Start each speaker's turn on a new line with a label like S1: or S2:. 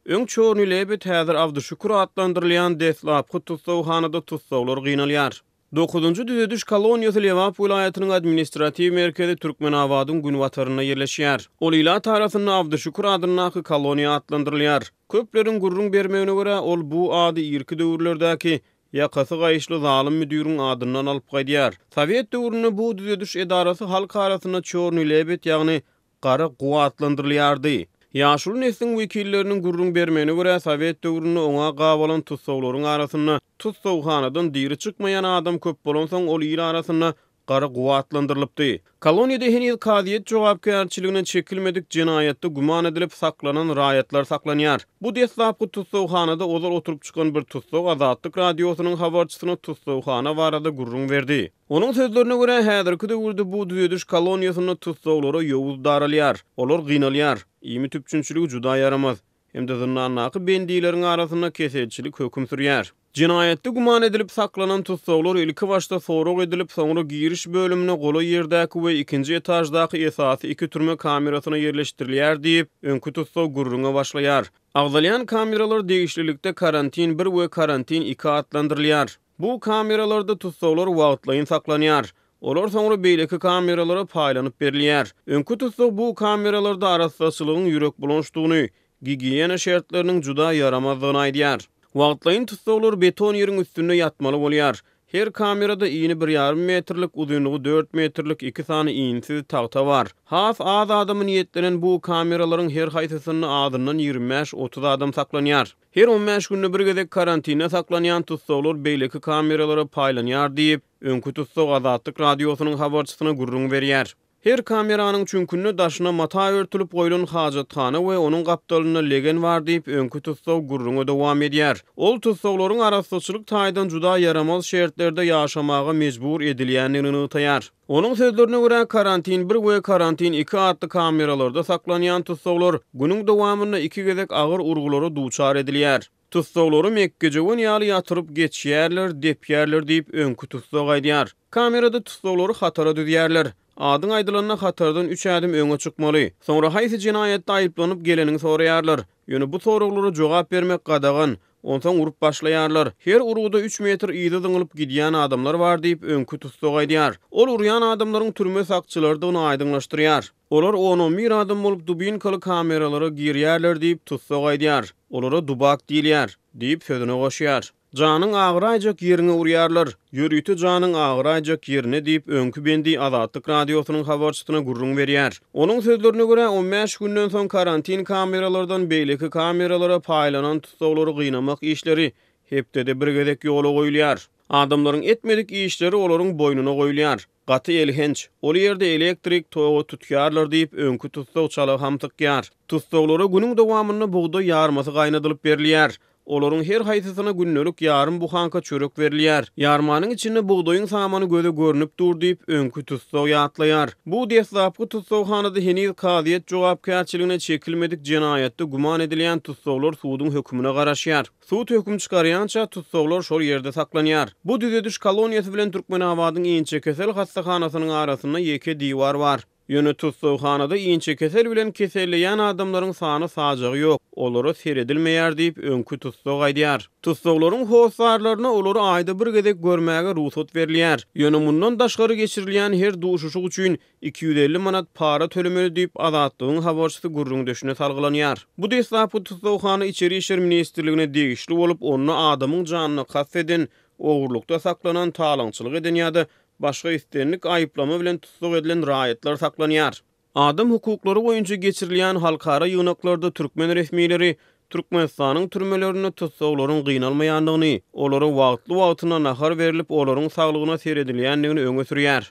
S1: Öň Çornyý Lebed, häzir Abdyşükür atlandyrylýan deslapky tussaghanada tussaglar gynalýar. Dokuzynjy düzediş koloniýasy Lebap welaýatynyň administratiw merkezi Türkmenabadyň günbatarynda ýerleşýär. Ol ilat arasynda Abdyşükür adyndaky koloniýa atlandyrylýar. Köpleriň gürrüň bermegine görä, ol bu ady irki döwürlerdäki ýakasy gaýyşly zalym müdiriň adyndan alyp gaýdýar. Sowet döwründe bu düzediş edarasy halk arasynda Çornyý lebed ýagny Gara guw atlandyrylýardy. Ýaşuly nesliň wekilleriniň gürrüň bermegine görä, sowet döwründe oňa gabalan tussaglaryň arasynda tussaghanadan diri çykmaýan adam köp bolansoň, ol il arasynda Gara guw atlandyrylypdy. Koloniýada heniz kazyýet jogapkärçiligine çekilmedik jenaýatda güman edilip saklanan raýatlar saklanýar. Bu deslapky tussaghanada ozal oturyp çykan bir tussag Azatlyk Radiosynyň habarçysyna tussaghana barada gürrüň berdi. Onuň sözlerine görä, häzirki döwürde bu düzediş koloniýasynda tussaglara ýowuz daralýar, olar gynalýar, iýmit üpjünçiligi juda ýaramaz hem-de zyndandaky bendileriň arasynda keselçilik höküm sürýär. Jenaýatda güman edilip saklanan tussaglar ilkibaşda sorag edilip, soňra giriş bölümine golaý ýerdäki we ikinji etaždaky esasy iki türme kamerasyna ýerleşdirilýär diýip, öňki tussag gürrüňe başlaýar. Agzalýan kameralar degişlilikde karantin bir we karantin iki atlandyrylýar. Bu kameralarda tussaglar wagtlaýyn saklanýar. Olar soňra beýleki kameralara paýlanyp berilýär. Öňki tussag bu kameralarda arassaçylygyň ýürekbulançdygyny, gigiýena şertleriniň juda ýaramazdygyny aýdýar. Wagtlaýyn tussaglar beton ýeriň üstünde ýatmaly bolýar. Her kamerada ini bir ýarym metrlik, uzynlygy dört metrlik iki sany insiz tagta bar. Has az adama niýetlenen bu kameralaryň her haýsysynda azyndan 25-30 adam saklanýar. Her on bäş günde bir gezek karantinde saklanýan tussaglar beýleki kameralara paýlanýar diýip, öňki tussag Azatlyk Radiosynyň habarçysyna gürrüň berýär. Her kameranyň çüňkünde daşyna mata örtülip goýlan hajathana we onuň gapdalynda legen bar diýip, öňki tussag gürrüňe dowam edýär. Ol tussaglaryň arassaçylyk taýdan juda ýaramaz şertlerde ýaşamaga mejbur edilýändigini nygtaýar. Onuň sözlerine görä, Karantin bir we Karantin iki atly kameralarda saklanýan tussaglar günüň dowamynda iki gezek agyr urgulara duçar edilýär.Tussaglary mekgejöwen ýaly ýatyryp geçýärler, depýärler diýip, öňki tussag aýdýar. Kamerada tussaglary hatara düzýärler. Adyň aýdylanda hatardan üç ädim öňe çykmaly. Soňra haýsy jenaýatda aýyplanyp geleniňi soraýarlar. Ýöne bu soraglara jogap bermek gadagan. Onsoň urup başlaýarlar. Her urguda üç metr yza zyňylyp gidýän adamlar bar diýip, öňki tussag aýdýar. Ol urýan adamlaryň türme sakçylarydygyny aýdyňlaşdyrýar. Olar on-on bir adam bolup dubinkaly kameralara girýärler diýip, tussag aýdýar. Olara dubak diýilýär, diýip, sözüne goşýar. Janyň agyraýjak ýeriňe urýarlar. Ýörite janyň agyraýjak ýerine diýip, öňki bendi Azatlyk Radiosynyň habarçysyna gürrüň berýär. Onuň sözlerine görä, on bäş günden soň karantin kameralardan beýleki kameralara paýlanan tussaglary gynamak işleri hepdede bir gezek ýola goýulýar. Adamlaryň etmedik işleri olaryň boýnuna goýulýar. Gaty elhenç. Ol ýerde elektrik togy tutýarlar diýip, öňki tussag çala hamsykýar. Tussaglara günüň dowamynda bugdaý ýarmasy gaýnadylyp berilýär. Olaryň her haýsysyna gündelik ýarym buhanka çörek berilýär. Ýarmanyň içinde bugdaýyň samany göze görnüp dur diýip, öňki tussag ýatlaýar. Bu deslapky tussaghanada heniz kazyýet jogapkärçiligine çekilmedik jenaýatda güman edilýän tussaglar suduň hökümine garaşýar. Sud höküm çykarýança tussaglar şol ýerde saklanýar. Bu düzediş koloniýasy bilen Türkmenabadyň inçekesel hassahanasynyň arasynda ýeke diwar bar. Ýöne tussaghanada inçekesel bilen keselleýän adamlaryň sany-sajagy ýok, olara seredilmeýär diýip, öňki tussag aýdýar. Tussaglaryň hossarlaryna olary aýda bir gezek görmäge rugsat berilýär. Ýöne mundan daşgary geçirilýän her duşuşyk üçin 250 manat para tölemeli diýip, Azatlygyň habarçysy gürrüňdeşine salgylanýar. Bu deslapky tussaghana Içeri işler ministrligine degişli bolup, onda adamyň janyna kast eden, ogurlykda saklanan, talaňçylyk eden ýa-da başga islendik aýyplama bilen tussag edilen raýatlar saklanýar. Adam hukuklary boýunça geçirilýän halkara ýygnaklarda türkmen resmileri Türkmenistanyň türmelerinde tussaglaryň gynalmaýandygyny, olara wagtly-wagtynda nahar berlip, olaryň saglygyna seredilýändigini öňe sürýär.